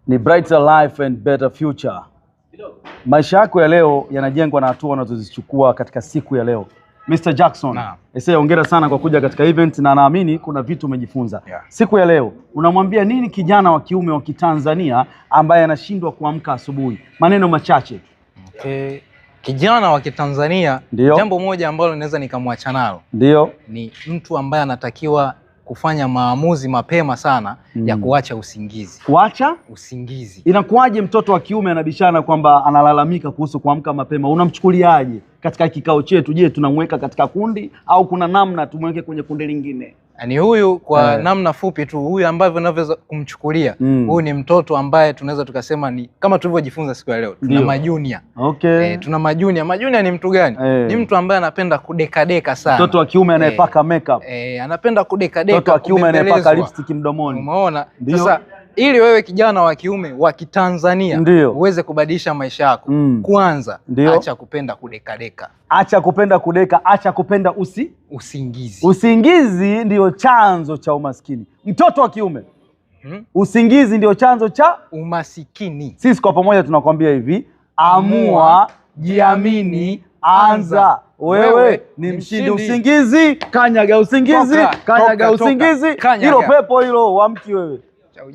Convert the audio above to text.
Ni Brighter Life and Better Future. Maisha yako ya leo yanajengwa na hatua unazozichukua katika siku ya leo. Mr. Jackson, Naam. ese hongera sana kwa kuja katika event na naamini kuna vitu umejifunza. Siku ya leo unamwambia nini kijana wa kiume wa Kitanzania ambaye anashindwa kuamka asubuhi? Maneno machache. Okay. Kijana wa Kitanzania, jambo moja ambalo naweza nikamwacha nalo ni mtu ambaye anatakiwa kufanya maamuzi mapema sana ya kuacha usingizi. Kuacha usingizi. Inakuwaje mtoto wa kiume anabishana kwamba analalamika kuhusu kuamka mapema? Unamchukuliaje katika kikao chetu? Je, tunamweka katika kundi au kuna namna tumweke kwenye kundi lingine? Yaani huyu kwa namna fupi tu, huyu ambavyo unavyoweza kumchukulia, huyu ni mtoto ambaye tunaweza tukasema ni kama tulivyojifunza siku ya leo, tuna majunia. Tuna majunia. Majunia ni mtu gani? Ni mtu ambaye anapenda kudekadeka sana. Mtoto wa kiume anayepaka makeup. Anapenda kudekadeka, Mtoto wa kiume anayepaka kubembelezwa. lipstick mdomoni. Umeona? Sasa ili wewe kijana wa kiume wa Kitanzania uweze kubadilisha maisha yako, kwanza acha kupenda kudekadeka. Acha kupenda kudeka, acha kupenda usingizi. Usingizi ndio chanzo cha umaskini. Mtoto wa kiume, usingizi ndio chanzo cha umasikini. Sisi kwa pamoja tunakwambia hivi, amua, jiamini, anza. Wewe Wewe ni ni mshindi. mshindi. Usingizi, kanyaga usingizi, Toka, kanyaga toka, toka. usingizi. Kanyaga. Hilo pepo hilo, uamki wewe.